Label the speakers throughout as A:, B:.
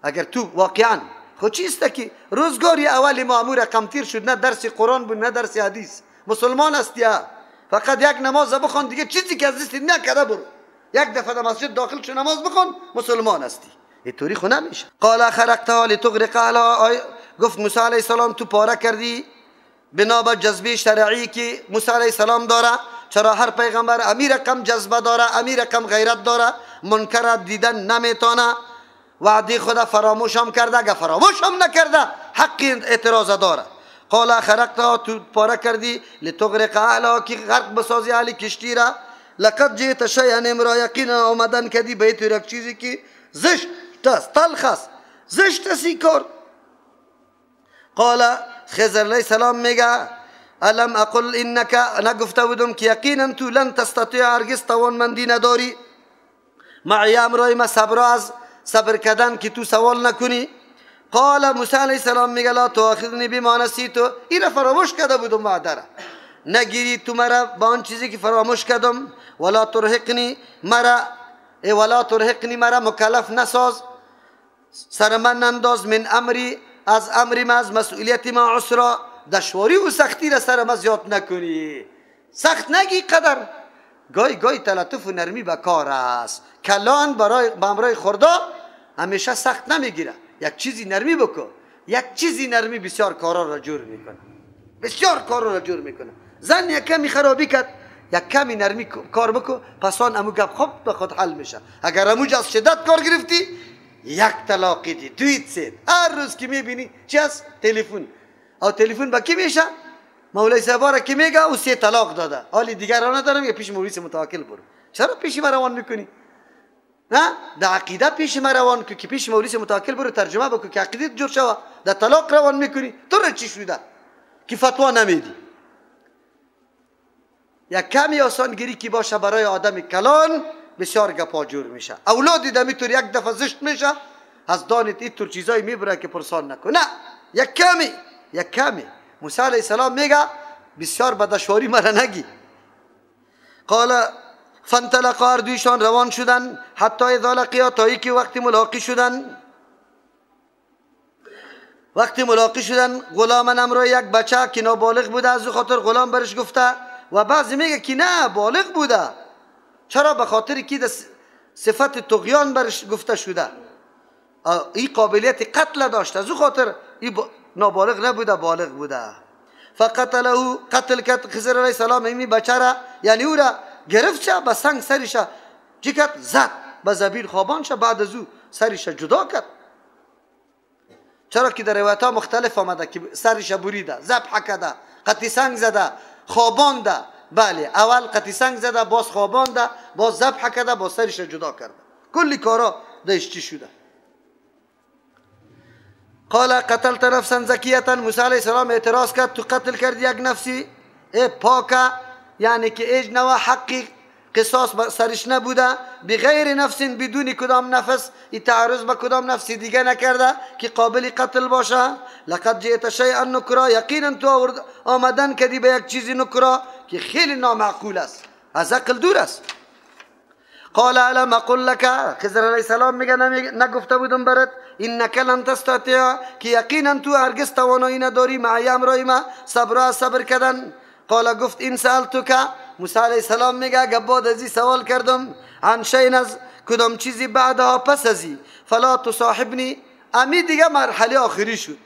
A: اگر تو واقعا خود چیست که روزگاری اول ما امور کمتیر شد، نه درس قرآن بود نه درس حدیث، مسلمان است یا فقط یک نماز بخوان دیگه چیزی که از دست نکرده برو، یک دفعه در مسجد داخل شو نماز بخوان مسلمان هستی. اینطوری خو نمیشه. قال خرقتها لتغرق اهلها، گفت موسی علیه السلام تو پاره کردی بنا به جذبه شرعی که موسی علیه السلام داره. چرا هر پیغمبر امیر کم جذبه داره، امیر کم غیرت داره، منکر دیدن نمیتونه، وعده خدا فراموش هم کرده، اگه فراموش هم نکرده حق اعتراض داره. قال خرقتها، تو پاره کردی لتغرق اهلها که غرق بسازی اهل کشتی را. لقد جئت شیئا امرا، یقینا آمدن کردی به یک چیزی که زشت است، تلخ است، زشت است این کار. قال خضر علیه السلام میگه الم اقل انک، نگفته بودم که یقینا تو لن تستطیع، هرگز توانمندی نداری معی امرای ما صبر از صبر کردن که تو سوال نکنی. قال موسی علیه السلام میگه لا تؤاخذنی بما نسیت، این فراموش کرده بودم وعده را، نگیری تو مرا با آن چیزی که فراموش کردم. ولا ترهقنی مرا، ولا ترهقنی مرا مکلف نساز، سر من ننداز، من امری از امری ما، از مسئولیت ما، عسرا دشواری و سختی را سر ما زیاد نکنی، سخت نگی قدر. گاهی گاهی تلطف و نرمی به کار است. کلان برای به امرای خردا همیشه سخت نمیگیره، یک چیزی نرمی بکن، یک چیزی نرمی بسیار کارا را جور میکنه، بسیار کارا را جور میکنه. زن یک کمی خرابی کرد، یک کمی نرمی کار بکن، پس آن امو گپ خوب به خود حل میشه. اگر اموج از شدت کار گرفتی، یک طلاقی دی دویت سید، هر روز که میبینی چی است؟ تلفن. او تلفن با کی میشه؟ مولای صاحب که میگه او سه طلاق داده، حالی دیگر را ندارم، یا پیش مولوی متوکل برو. چرا پیش ما روان میکنی؟ نه در عقیده پیش ما روان کو که پیش مولوی متوکل برو ترجمه بکن که عقیده جور شوه. در طلاق روان میکنی، تو را چی شده که فتوا نمیدی؟ یک کمی آسانگیری که باشه برای آدم کلان بسیار گپا جور میشه. اولاد دمی طور یک دفعه زشت میشه، از دانت اینطور چیزایی میبره که پرسان نکن. نه یک کمی، یک کمی. موسی علیه السلام میگه بسیار به دشواری مرا نگی. قال فانطلقا، هر دویشان روان شدن، حتی اذا لقیا، تا ای که وقتی ملاقی شدن، وقتی ملاقی شدن غلاما امرای یک بچه که نابالغ بوده، از او خاطر غلام برش گفته و بعضی میگه که نه بالغ بوده. چرا؟ به خاطر که صفت طغیان برش گفته شده، این قابلیت قتل داشته، از او خاطر این نابالغ نبوده بالغ بوده. فقتله، قتل کرد خضر علیه السلام این بچه را، یعنی او را گرفت شه به سنگ سرش چی کرد؟ زد به زبیل خوابان شه، بعد از او سرش جدا کرد. چرا که در روایت ها مختلف آمده که سرش بریده، ذبح کرده، قطی سنگ زده، خوابانده. بله اول قطی سنگ زده، باز خوابانده، باز ذبح کرده، باز سرش جدا کرده، کلی کارا داشت چی شده. قال قتلت نفسا زکیه، موسی علیه السلام اعتراض کرد تو قتل کردی یک نفسی ای پاکه، یعنی که ایج نوع حقی قصاص سرش نبوده، بغیر نفس بدون کدام نفس، ای تعرض به کدام نفس دیگه نکرده که قابل قتل باشه. لقد جئت شیئا نکرا، یقینا تو آمدن کردی به یک چیزی نکرا که خیلی نامعقول است، از عقل دور است. قال الم اقل لك، خضر علیه السلام میگه نگفته بودم برات انک لن تستطیع، که یقینا تو هرگز توانایی نداری معی امرای ما صبر صبر کردن. قال گفت این سألتک، موسی علیه السلام میگه اگه بعد از این سوال کردم عن شیء از کدام چیزی بعدها پس از این، فلا تصاحبنی، امی دیگه مرحله آخری شد،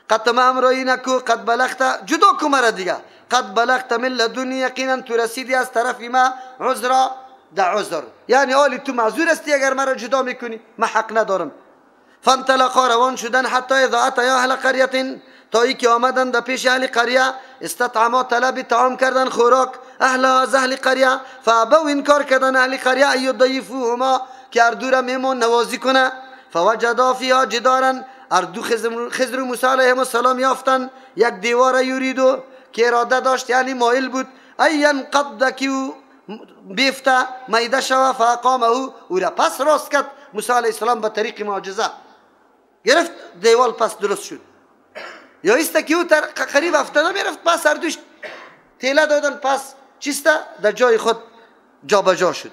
A: قد ما امرایی نکو، قد بلغت، جدا کو مرا دیگه، قد بلغت من لدنی، یقینا تو رسیدی از طرف ما عذرا، در عذر، یعنی آلی تو معذور هستی اگر مرا جدا میکنی، من حق ندارم. فانطلقا، روان شدن، حتی اذا اتیا اهل قریه، تا ای که آمدن در پیش اهل قریه، استطعما طلب طعام کردن خوراک اهل از اهل قریه، فابوا انکار کردن اهل قریه ای یضیفوهما، که اردو را میمون نوازی کنه. فوجدا فیها جدارا، اردو خضر موسی علیهم السلام یافتن یک دیوار یریدو که اراده داشت، یعنی مایل بود، ای ینقض که او بیفته میده شوه، فاقامه، او را پس راست کرد موسی علیه السلام به طریق معجزه گرفت، دیوال پس درست شد. یا ایست که او قریب افتاده میرفت، پس هر دوش تیله دادن، پس چیسته در جای خود جابجا شد.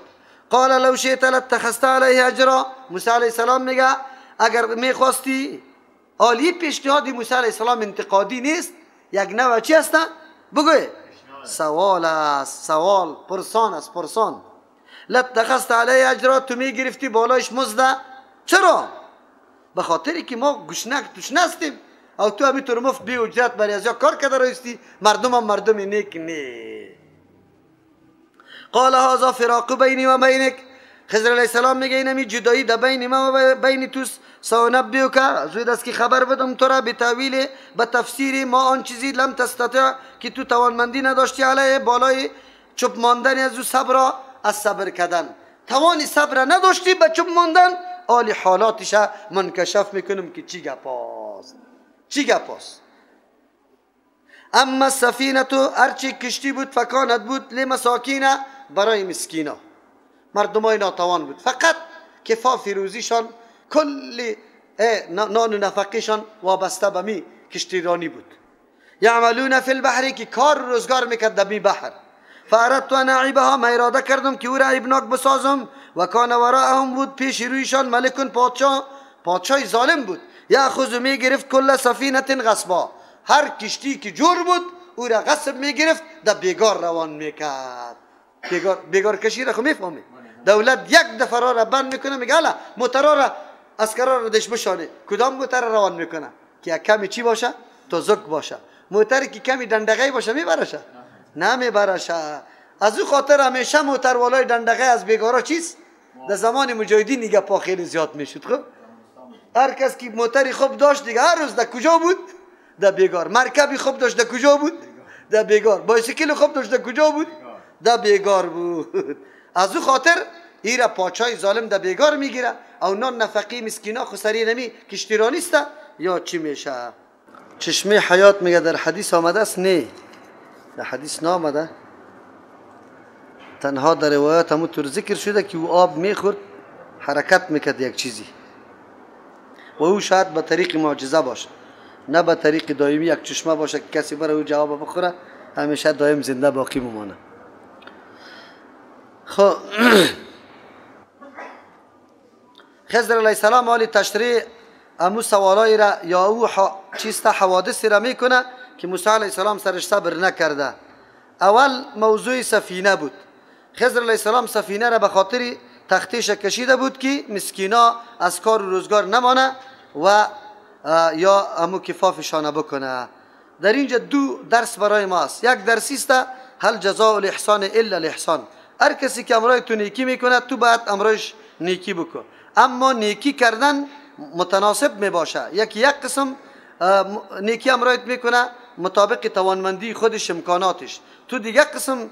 A: قال لو شئت لاتخذت علیه اجرا، موسی علیه السلام میگه اگر میخواستی عالی پیشنهاد موسی علیه السلام انتقادی نیست، یک نوع چی هست؟ بگوی سوال است، سوال پرسان است، پرسان. لاتخذت علیه اجرا، تو میگرفتی بالایش مزده. چرا؟ به خاطری که ما گشنه تشنه هستیم او تو همینطور مفت بی اجرت برای از کار کرده رایستی، مردم هم مردم نیک نی. قال هذا فراق بینی و بینک، خضر علیه السلام میگه اینمی جدایی در بین ما و بین توست. سأنبئک، زود است که خبر بدم تو را، به تاویل به تفسیر ما آن چیزی لم تستطع که تو توانمندی نداشتی علیه بالای چوب ماندن از او صبر، از صبر کردن توانی صبر نداشتی به چوب ماندن، آلی حالاتش منکشف میکنم که چی گپ است، چی گپ است. اما سفینه تو، هرچی کشتی بود فکانت بود لمساکین، برای مسکینا، مردمای ناتوان بود، فقط کفاف روزیشان کل نان و نفقیشان وابسته به می کشتیرانی بود. یعملون فی البحر، که کار روزگار میکرد در می بحر. فاردت ان اعیبها، ما اراده کردم که او را عیبناک بسازم. و کان وراءهم، بود پیش رویشان ملک، پادشاه، پادشاه ظالم بود. یاخذ، میگرفت کل سفینه غصبا، هر کشتی که جور بود او را غصب میگرفت در بیگار روان میکرد. بیگار کشی را خو میفهمی، دولت یک دفعه را بند میکنه، میگه الا موترا را اسکرا را دش بشانه، کدام موتر روان میکنه که کمی چی باشه؟ تزک باشه. موتری که کمی دندقه باشه میبرشه؟ نه میبرشه. از او خاطر همیشه موتر والای دندقه از بیگارا چیست؟ در زمان مجاهدین دیگه پا خیلی زیاد میشد. خب هر کس که موتری خوب داشت دیگه هر روز در کجا بود؟ در بیگار. مرکبی خوب داشت در کجا بود؟ در بیگار. بایسیکل خوب داشت در کجا بود؟ در بیگار بود. از او خاطر ایرا پاچای ظالم در بیگار میگیره او نان نفقی مسکینا خسری نمی کشتیرانیست یا چی میشه؟ چشمه حیات میگه در حدیث آمده است؟ نه، در حدیث نامده، تنها در روایات همونطور ذکر شده که او آب میخورد حرکت میکرد یک چیزی و او شاید به طریق معجزه باشه، نه به طریق دائمی یک چشمه باشه که کسی برای او جواب بخوره همیشه دائم زنده باقی بمانه. خب خضر علیه السلام حالی تشریح امو سوالایی را یا او چیست حوادثی را میکنه که موسی علیه السلام سرش صبر نکرده. اول موضوع سفینه بود. خضر علیه السلام سفینه را به خاطر تختیش کشیده بود که مسکینا از کار و روزگار نمانه و یا امو کفافشانه بکنه. در اینجا دو درس برای ما است. یک درسی است هل جزاء الاحسان الا الاحسان، هر کسی که امرای تو نیکی میکنه تو باید امرایش نیکی بکن، اما نیکی کردن متناسب میباشه. یکی یک قسم نیکی امرایت میکنه مطابق توانمندی خودش امکاناتش، تو دیگه قسم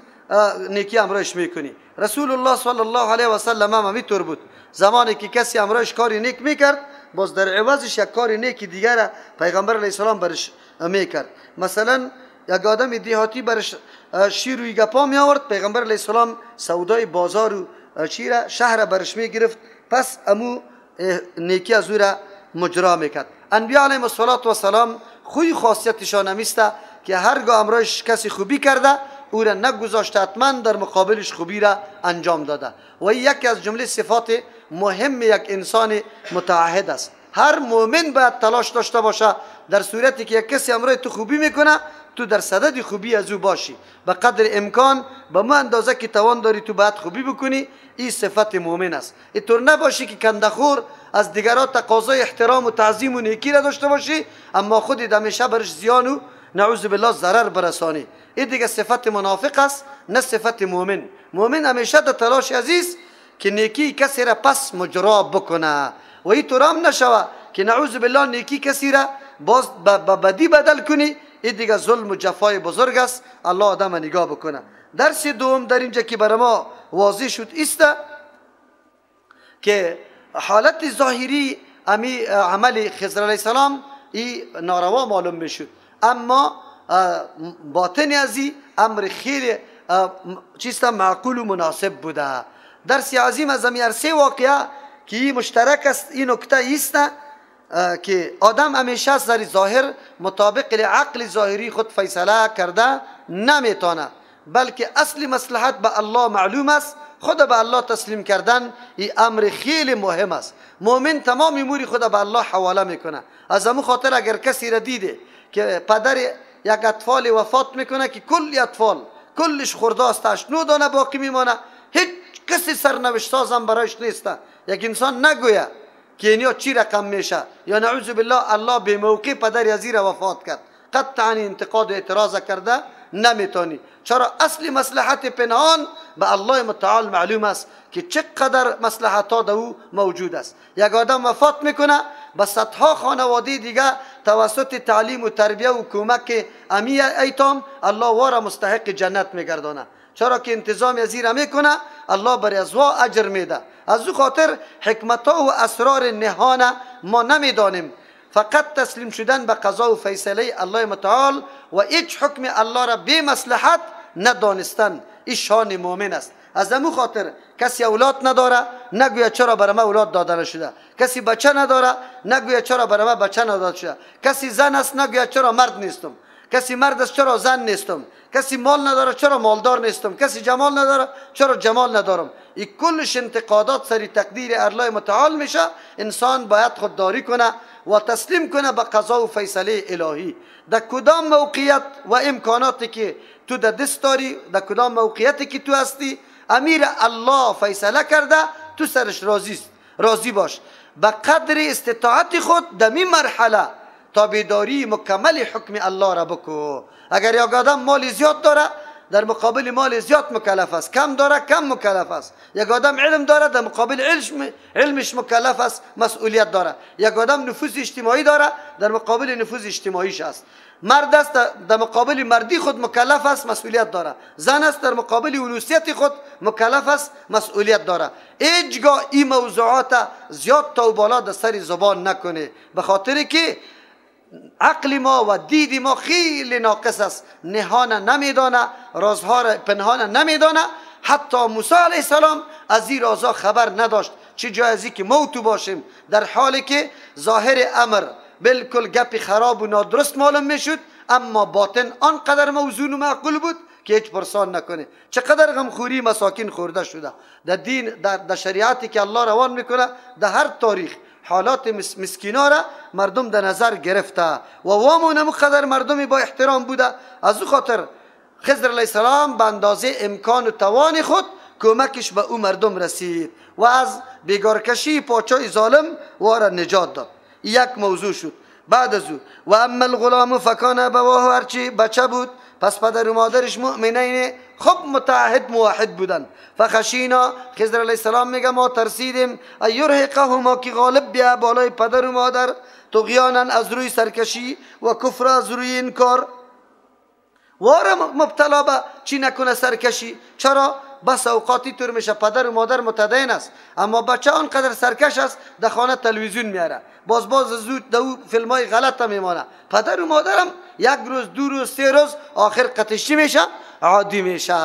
A: نیکی امرایش میکنی. رسول الله صلی الله علیه و سلم هم همینطور بود، زمانی که کسی امرایش کاری نیک میکرد باز در عوضش یک کار نیکی دیگر پیغمبر علیه السلام برش میکرد. مثلا یک آدم دیهاتی برش شیر و گپا می آورد، پیغمبر علیه السلام سودای بازار و شیر شهر برش میگرفت، پس امو نیکی از او را مجرا میکرد. انبیا علیهم الصلاة والسلام خوی خاصیتشان همیست که هرگاه امرایش کسی خوبی کرده او را نگذاشته، حتما در مقابلش خوبی را انجام داده و یکی از جمله صفات مهم یک انسان متعهد است. هر مؤمن باید تلاش داشته باشه در صورتی که یک کسی امرای تو خوبی میکنه تو در صدد خوبی از او باشی، به قدر امکان به ما اندازه که توان داری تو باید خوبی بکنی. این صفت مؤمن است. اینطور نباشی که کندخور از دیگران تقاضای احترام و تعظیم و نیکی را داشته باشی اما خودت همیشه برش زیان و نعوذ بالله ضرر برسانی. این دیگه صفت منافق است نه صفت مؤمن. مؤمن همیشه در تلاش عزیز که نیکی کسی را پس مجرا بکنه و اینطور هم نشوه که نعوذ بالله نیکی کسی را باز به بدی بدل کنی. این دیگه ظلم و جفای بزرگ است. الله آدم نگاه بکنه. درس دوم در اینجا که برای ما واضح شد است که حالت ظاهری امی عمل خضر علیه السلام ای ناروا معلوم میشد، اما باطن از این امر خیلی چیست معقول و مناسب بوده. درس عظیم از امی هر سه واقعه که این مشترک است، این نکته است که آدم همیشه از ظاهر مطابق عقل ظاهری خود فیصله کرده نمیتونه، بلکه اصل مصلحت به الله معلوم است. خود به الله تسلیم کردن این امر خیلی مهم است. مؤمن تمام امور خود به الله حواله میکنه. از همون خاطر اگر کسی را دیده که پدر یک اطفال وفات میکنه که کل اطفال کلش خورده است، 8-9 دانه باقی میمانه، هیچ کسی سرنوشت سازم برایش نیست. یک انسان نگویه که اینیا چی رقم میشه یا نعوذ بالله الله به موقع پدر ازی را وفات کرد، قطعا انتقاد و اعتراض کرده نمیتونی. چرا؟ اصل مصلحت پنهان به الله متعال معلوم است که چقدر مصلحت ها در او موجود است. یک آدم وفات میکنه، به صدها خانواده دیگه توسط تعلیم و تربیه و کمک امی ایتام الله وارا مستحق جنت میگردانه. چرا که انتظام ازی را میکنه، الله بر ازوا اجر میده. از او خاطر حکمت ها و اسرار نهانه ما نمیدانیم. فقط تسلیم شدن به قضا و فیصله الله متعال و هیچ حکم الله را بی مصلحت ندانستن، این شان مؤمن است. از امو خاطر کسی اولاد نداره نگوید چرا برای من اولاد داده نشده، کسی بچه نداره نگوید چرا برای من بچه نداده شده، کسی زن است نگوید چرا مرد نیستم، کسی مرد است چرا زن نیستم، کسی مال نداره چرا مالدار نیستم، کسی جمال نداره چرا جمال ندارم. این کلش انتقادات سری تقدیر الله متعال میشه. انسان باید خودداری کنه و تسلیم کنه به قضا و فیصله الهی. در کدام موقعیت و امکاناتی که تو در دست داری، در کدام موقعیتی که تو هستی، امیر الله فیصله کرده، تو سرش راضی باش. به قدر استطاعت خود در این مرحله تابعداری مکمل حکم الله را بکو. اگر یک آدم مال زیاد داره، در مقابل مال زیاد مکلف است، کم داره کم مکلف است. یک آدم علم داره، در مقابل علمش مکلف است، مسئولیت داره. یک آدم نفوذ اجتماعی داره، در مقابل نفوذ اجتماعیش است. مرد است، در مقابل مردی خود مکلف است، مسئولیت داره. زن است، در مقابل انوثیت خود مکلف است، مسئولیت داره. هیچگاه این موضوعات زیاد تا و بالا در سر زبان نکنه، به خاطر که عقل ما و دید ما خیلی ناقص است، نهانه نمیدانه، رازها را پنهانه نمیدانه. حتی موسی علیه السلام از این رازها خبر نداشت. چه جای از که موتو باشیم، در حالی که ظاهر امر بالکل گپی خراب و نادرست معلوم میشد، اما باطن آنقدر موزون و معقول بود که هیچ پرسان نکنه. چقدر غمخوری مساکین خورده شده در دین، در شریعتی که الله روان میکنه، در هر تاریخ حالات مسکینا را مردم در نظر گرفته و وامون مقدر مردمی با احترام بوده. از او خاطر خضر علیه السلام به اندازه امکان و توان خود کمکش به او مردم رسید و از بیگارکشی پاچای ظالم وارا نجات داد. یک موضوع شد. بعد از او و اما الغلام فکان ابواه، هرچی بچه بود پس پدر و مادرش مؤمنین خب متعهد موحد بودن. فخشینا، خضر علیه السلام میگه ما ترسیدیم ایرهقهما، که غالب بیا بالای پدر و مادر، طغیانا از روی سرکشی و کفر از روی انکار. واره مبتلا به چی نکنه سرکشی. چرا؟ بس اوقاتی طور میشه پدر و مادر متدین است، اما بچه آنقدر سرکش است در خانه تلویزیون میاره، باز زود در فیلم های غلط میمانه. پدر و مادرم یک روز، دو روز، سه روز، آخر قطشی میشه، عادی میشه.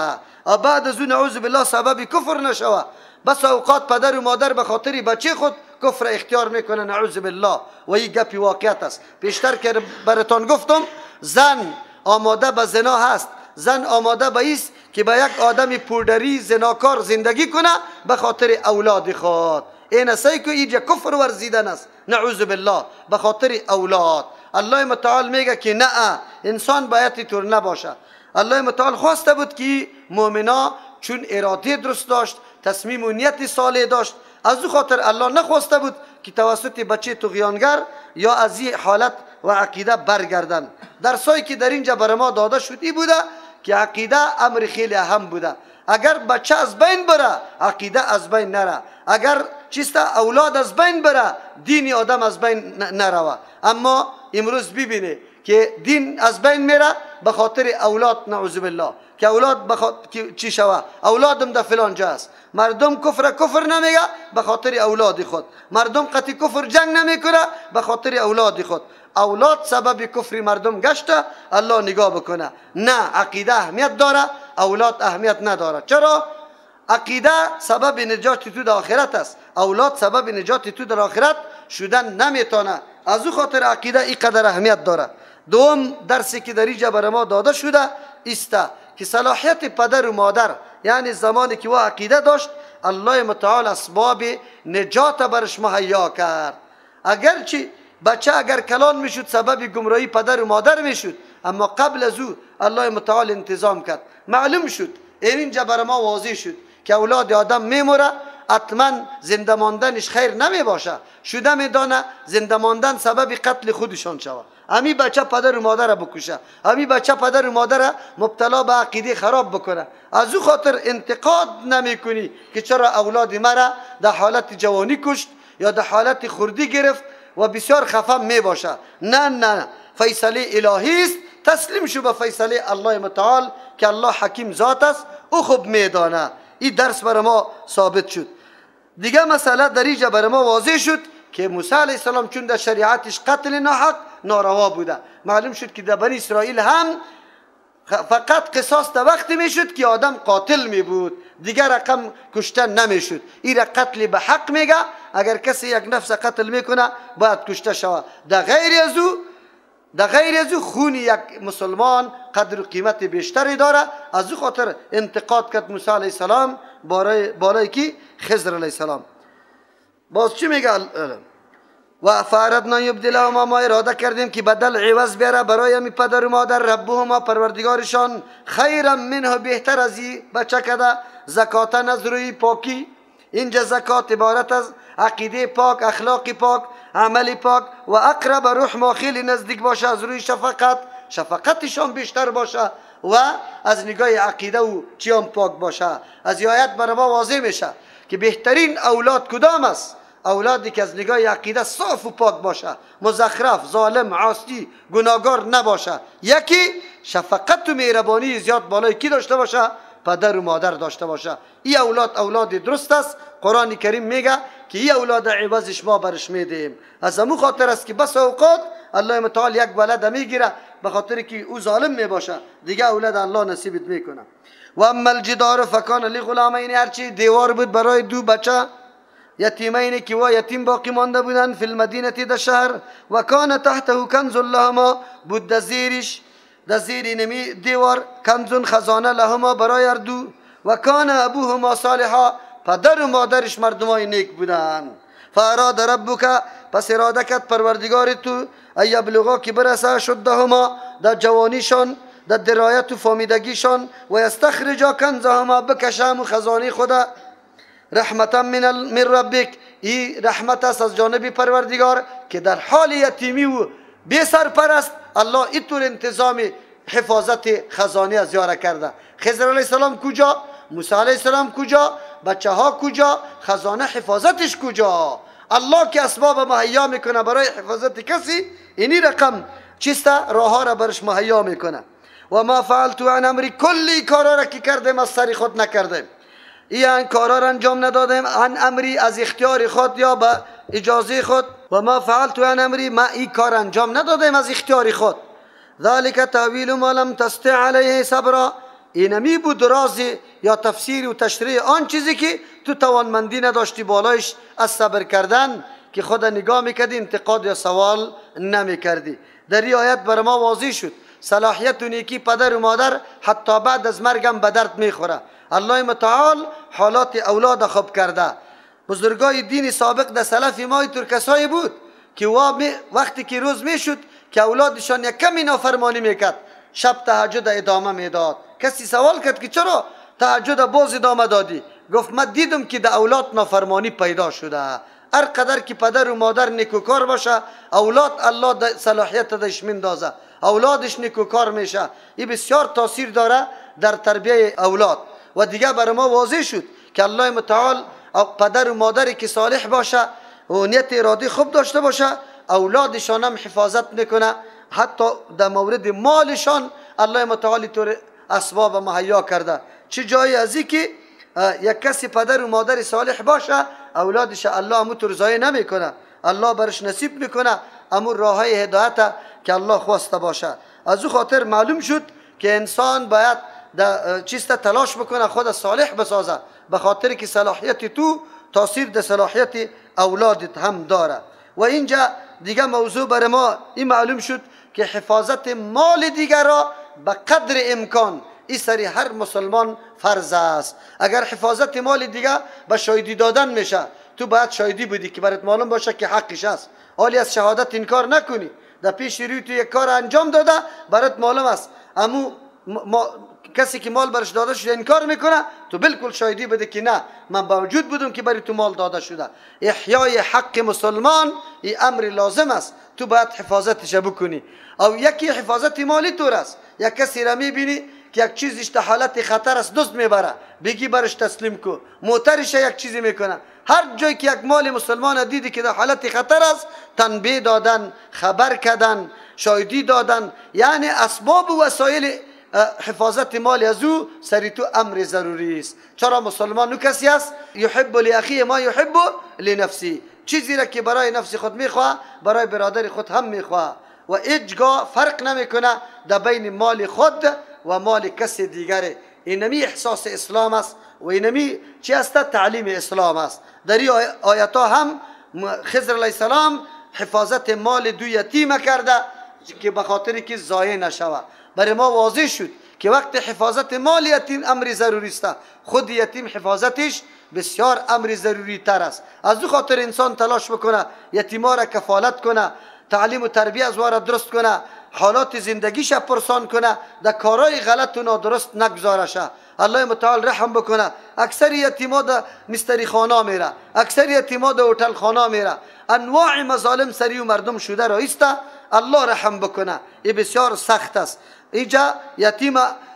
A: بعد از اون نعوذ بالله سبب کفر نشوه. بس اوقات پدر و مادر به خاطر بچه خود کفر اختیار میکنه، نعوذ بالله. و این گپی واقعیت است. پیشتر که براتان گفتم زن آماده به زنا هست، زن آماده به ایست که به یک آدم پودری زناکار زندگی کنه به خاطر اولاد خود. این است که اینجا کفر ورزیدن است، نعوذ بالله، به خاطر اولاد. الله متعال میگه که نه، انسان باید طور نباشه. الله متعال خواسته بود که مؤمنا چون اراده درست داشت، تصمیم و نیت صالح داشت، از او خاطر الله نخواسته بود که توسط بچه طغیانگر یا از این حالت و عقیده برگردن. درسایی که در اینجا بر ما داده شد ای بوده که عقیده امر خیلی اهم بوده. اگر بچه از بین بره، عقیده از بین نره. اگر چیست اولاد از بین بره، دین آدم از بین نروه. اما امروز ببینه که دین از بین میره به خاطر اولاد، نعوذ بالله، که اولاد بخاطر چی شوه، اولادم در فلان جا است. مردم کفر کفر نمیگه به خاطر اولاد خود، مردم قطعی کفر جنگ نمیکنه به خاطر اولاد خود. اولاد سبب کفر مردم گشته، الله نگاه بکنه. نه، عقیده اهمیت داره، اولاد اهمیت نداره. چرا؟ عقیده سبب نجات تو در آخرت است، اولاد سبب نجات تو در آخرت شدن نمیتونه. از او خاطر عقیده اینقدر اهمیت داره. دوم درسی که در اینجا برای ما داده شده ایسته که صلاحیت پدر و مادر یعنی زمانی که او عقیده داشت الله متعال اسباب نجات برش مهیا کرد. اگرچه بچه اگر کلان میشد سبب گمراهی پدر و مادر میشد، اما قبل از او الله متعال انتظام کرد. معلوم شد اینجا بر ما واضح شد که اولاد آدم میموره، حتما زنده ماندنش خیر نمی باشه، شده میدانه زنده ماندن سبب قتل خودشان شود. امی بچه پدر و مادر بکشه، امی بچه پدر و مادر مبتلا به عقیده خراب بکنه. از او خاطر انتقاد نمی کنی که چرا اولاد مرا در حالت جوانی کشت یا در حالت خردی گرفت و بسیار خفه می باشه. نه نه، فیصله الهی است، تسلیم شو به فیصله الله متعال که الله حکیم ذات است، او خوب میدانه. این درس بر ما ثابت شد. دیگه مسئله در اینجا بر ما واضح شد که موسی علیه السلام چون در شریعتش قتل ناحق ناروا بوده، معلوم شد که در بنی اسرائیل هم فقط قصاص در وقتی میشد که آدم قاتل می بود، دیگر رقم کشتن نمیشد. این را قتل به حق میگه. اگر کسی یک نفس قتل میکنه باید کشته شود. در غیر از او خون یک مسلمان قدر و قیمت بیشتری داره. از او خاطر انتقاد کرد موسی علیه السلام بالای کی؟ خضر علیه السلام. باز چی میگه؟ و فاردنا یبدلهما، ما اراده کردیم که بدل عوض بیاره برای می پدر و مادر ربهما پروردگارشان خیرا منه بهتر از این بچه کده، زکاتا از روی پاکی. اینجا زکات عبارت از عقیده پاک، اخلاق پاک، عمل پاک و اقرب روح ما خیلی نزدیک باشه از روی شفقت، شفقتشان بیشتر باشه و از نگاه عقیده و چیان پاک باشه. از آیت برای ما واضح میشه که بهترین اولاد کدام است؟ اولادی که از نگاه عقیده صاف و پاک باشه، مزخرف، ظالم، عاصی، گناهگار نباشه. یکی شفقت و مهربانی زیاد بالای کی داشته باشه؟ پدر و مادر داشته باشه. این اولاد اولاد درست است. قرآن کریم میگه که این اولاد عوضش ما برش میدیم. از همون خاطر است که بس اوقات الله متعال یک ولد میگیره به خاطر که او ظالم میباشه، دیگه اولاد الله نصیبت میکنه. و اما الجدار فکان لغلامین، هرچی دیوار بود برای دو بچه یتیمین که وا یتیم باقی مانده بودن، فی المدینه در شهر، و کان تحته کنز لهما، بود در زیرش در زیر نمی دیوار کنز خزانه لهما برای هر دو، و کان ابوهما صالحا، پدر و مادرش مردمای نیک بودن. فاراد ربک، پس اراده کرد پروردگار تو، ای یبلغا که برسه شدهما در جوانیشان، در درایت و فامیدگیشان، و یستخرجا کنزهما، بکشم و خزانه خدا، رحمتا من ربک، این رحمت است از جانب پروردگار که در حال یتیمی و بی سرپرست الله اینطور انتظام حفاظت خزانه از یاره کرده. خضر علیه السلام کجا؟ موسی علیه السلام کجا؟ بچه ها کجا؟ خزانه حفاظتش کجا؟ الله که اسباب مهیا میکنه برای حفاظت کسی، اینی رقم چیسته راه ها را برش مهیا میکنه. و ما فعلت عن امری، کلی کارا را که کردیم از سر خود نکردیم، این کارا را انجام ندادیم، عن امری از اختیار خود یا به اجازه خود. و ما فعلت عن امری، ما این کار انجام ندادیم از اختیار خود. ذلك تاویل ما لم تستطع علیه صبرا، اینمی بود راز یا تفسیر و تشریح آن چیزی که تو توانمندی نداشتی بالایش از صبر کردن، که خود نگاه میکردی انتقاد یا سوال نمیکردی. در این آیت بر ما واضح شد صلاحیت و نیکی پدر و مادر حتی بعد از مرگم به درد میخوره. الله متعال حالات اولاد خوب کرده. بزرگای دین سابق در سلف ما اینطور کسایی بود که وقتی که روز میشد که اولادشان یک کمی نافرمانی میکرد، شب تهجد ادامه میداد. کسی سوال کرد که چرا تهجد باز ادامه دادی؟ گفت من دیدم که در اولاد نافرمانی پیدا شده. هر قدر که پدر و مادر نیکوکار باشه، اولاد الله صلاحیت دش میندازه، اولادش نیکوکار میشه. این بسیار تاثیر داره در تربیه اولاد. و دیگه برای ما واضح شد که الله متعال پدر و مادری که صالح باشه و نیت اراده خوب داشته باشه، اولادشان هم حفاظت میکنه. حتی در مورد مالشان الله متعال طور اسباب مهیا کرده. چه جایی از این که یک کسی پدر و مادر صالح باشه، اولادش الله امو ضایع نمیکنه، الله برش نصیب میکنه امو راه های هدایت که الله خواسته باشه. از او خاطر معلوم شد که انسان باید چیست تلاش بکنه خود صالح بسازه، به خاطر که صلاحیت تو تاثیر در صلاحیت اولادت هم داره. و اینجا دیگه موضوع بر ما این معلوم شد که حفاظت مال دیگر را به قدر امکان این سری هر مسلمان فرض است. اگر حفاظت مال دیگه به شاهدی دادن میشه، تو باید شاهدی بودی که برات معلوم باشه که حقش است. حالی از شهادت انکار نکنی، در پیش روی تو یک کار انجام داده برات معلوم است، امو کسی که مال برش داده شده انکار میکنه، تو بالکل شاهدی بده که نه من موجود بودم که برای تو مال داده شده. احیای حق مسلمان این امر لازم است، تو باید حفاظتش بکنی. او یکی حفاظت مالی طور است، یک کسی را میبینی که یک چیزش در حالت خطر است، دزد میبره، بگی برش تسلیم کو، موترش یک چیزی میکنه. هر جایی که یک مال مسلمان دیدی که در حالت خطر است، تنبیه دادن، خبر کردن، شاهدی دادن، یعنی اسباب و وسایل حفاظت مال از او سری تو امر ضروری است. چرا مسلمان او کسی است یحب لاخیه ما یحب لنفسی، چیزی را که برای نفس خود میخواه برای برادر خود هم میخواه و هیچگاه فرق نمیکنه در بین مال خود و مال کسی دیگر. اینمی احساس اسلام است و اینمی چی است؟ تعلیم اسلام است. در این آیت ها هم خضر علیه السلام حفاظت مال دو یتیم کرده که به خاطر که ضایع نشود. برای ما واضح شد که وقت حفاظت مال یتیم امر ضروری است، خود یتیم حفاظتش بسیار امر ضروری تر است. از او خاطر انسان تلاش بکنه یتیما را کفالت کنه، تعلیم و تربیه از را درست کنه، حالات زندگیش پرسان کنه، در کارهای غلط و نادرست نگذارشه. الله متعال رحم بکنه. اکثر یتیما در مستری خانه میره، اکثر یتیما در هتل خانه میره، انواع مظالم سری و مردم شده را ایسته. الله رحم بکنه، این بسیار سخت است. اینجا یتیم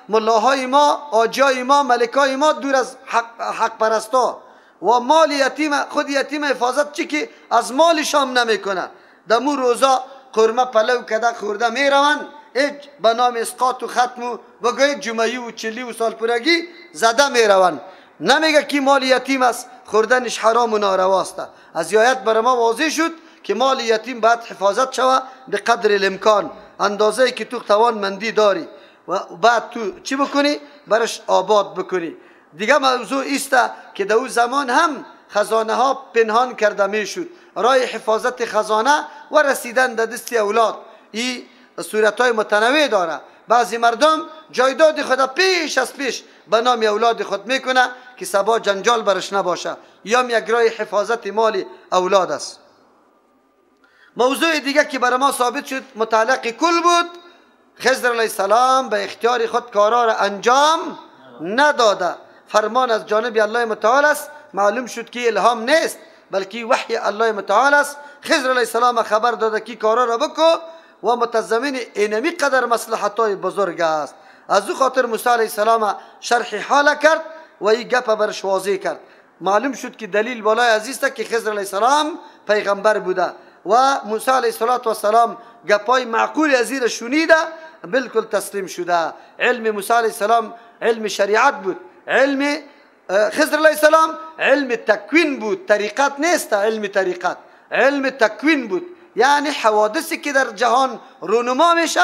A: ملاهای ما، آجای ما، ملکای ما دور از حق پرستا و مال یتیم، خود یتیم حفاظت چی که از مال شام نمیکنه. دمو روزا قرمه پلو کده خورده میروند، هیچ به نام اسقاط و ختم و بگوی جمعی و چلی و سالپورگی زده میروند. نمیگه که مال یتیم است، خوردنش حرام و نارواست. از آیت برای ما واضح شد که مال یتیم باید حفاظت شوه به قدر الامکان، اندازه که تو توانمندی داری و بعد تو چی بکنی؟ برش آباد بکنی. دیگه موضوع ایست که در او زمان هم خزانه ها پنهان کرده میشد، رای حفاظت خزانه و رسیدن در دست اولاد این صورت های متنوع داره. بعضی مردم جایداد خود پیش از پیش به نام اولاد خود میکنه که سبا جنجال برش نباشه، یا یک رای حفاظت مال اولاد است. موضوع دیگه که برای ما ثابت شد متعلق کل بود، خضر علیه السلام به اختیار خود کارا را انجام نداده، فرمان از جانب الله متعال است. معلوم شد که الهام نیست بلکه وحی الله متعال است. خضر علیه السلام خبر داده که کارا را بکو و متضمن اینمی قدر مصلحت های بزرگ است. از او خاطر موسی علیه السلام شرح حال کرد و این گپ برش واضح کرد. معلوم شد که دلیل بالای عزیز است که خضر علیه السلام پیغمبر بوده و موسی علیه السلام گپای معقول از را شنیده بالکل تسلیم شده. علم موسی علیه السلام علم شریعت بود، علم خضر علیه السلام علم تکوین بود، طریقت نیست، علم طریقت، علم تکوین بود. یعنی حوادثی که در جهان رونما میشه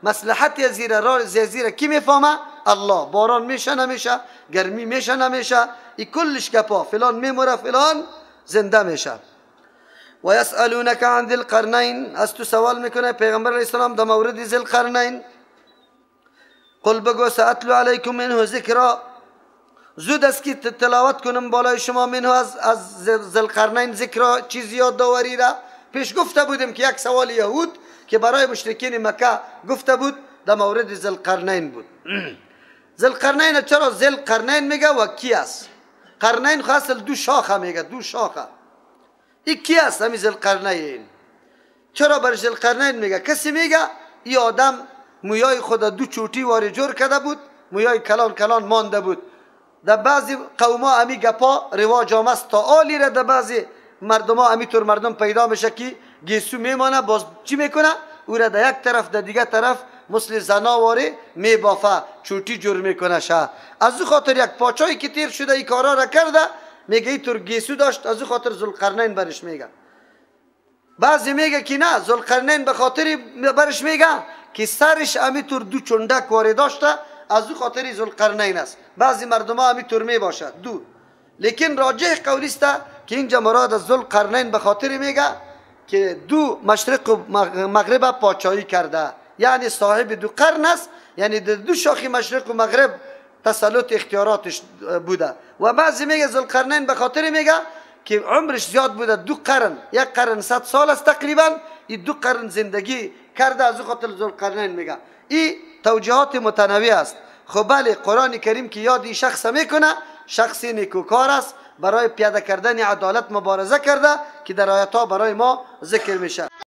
A: مصلحت زیر را زیر کی میفهمه؟ الله. باران میشه نمیشه، گرمی میشه نمیشه، این کلش گپا، فلان میموره فلان زنده میشه. و یسألونک عن ذی القرنین، از تو سوال میکنه پیغمبر علیه السلام در مورد ذی القرنین. قل بگو سأتلو علیکم منه ذکرا، زود است که تلاوت کنم بالای شما منه از ذی القرنین ذکرا، چیزی یاد داوری را. پیش گفته بودیم که یک سوال یهود که برای مشرکین مکه گفته بود در مورد ذی القرنین بود. ذی القرنین چرا ذی القرنین میگه و کی است؟ قرنین خو اصل دو شاخه میگه، دو شاخه. این کی است همین ذی القرنین؟ چرا برای ذی القرنین میگه؟ کسی میگه این آدم مویای خود دو چوتی واری جور کرده بود، مویای کلان کلان مانده بود. در بعضی قوما امی گپا رواج آمد تا آلی را در بعضی مردم ها امی طور مردم پیدا میشه که گیسو میمانه، باز چی میکنه؟ او را در یک طرف در دیگه طرف مثل زناواره میبافه، چوتی جور میکنه شه. از او خاطر یک پاچایی که تیر شده این کارا را کرده میگه این طور گیسو داشت، از او خاطر ذوالقرنین برش میگه. بعضی میگه که نه، ذوالقرنین به خاطر برش میگه که سرش امی طور دو چندک واره داشته، از او خاطر ذوالقرنین است. بعضی مردم ها امی طور میباشد دو، لیکن راجح قولی است که اینجا مراد از ذوالقرنین به خاطر میگه که دو مشرق و مغرب پاچایی کرده، یعنی صاحب دو قرن است. یعنی در دو شاخی مشرق و مغرب تسلط اختیاراتش بوده. و بعضی میگه ذوالقرنین به خاطر میگه که عمرش زیاد بوده، 2 قرن، 1 قرن 100 سال است تقریبا، این 2 قرن زندگی کرده، از او خاطر ذوالقرنین میگه. این توجیهات متنوع است. خب بله، قرآن کریم که یاد این شخص میکنه، شخص نیکوکار است، برای پیاده کردن عدالت مبارزه کرده که در آیات ها برای ما ذکر میشه.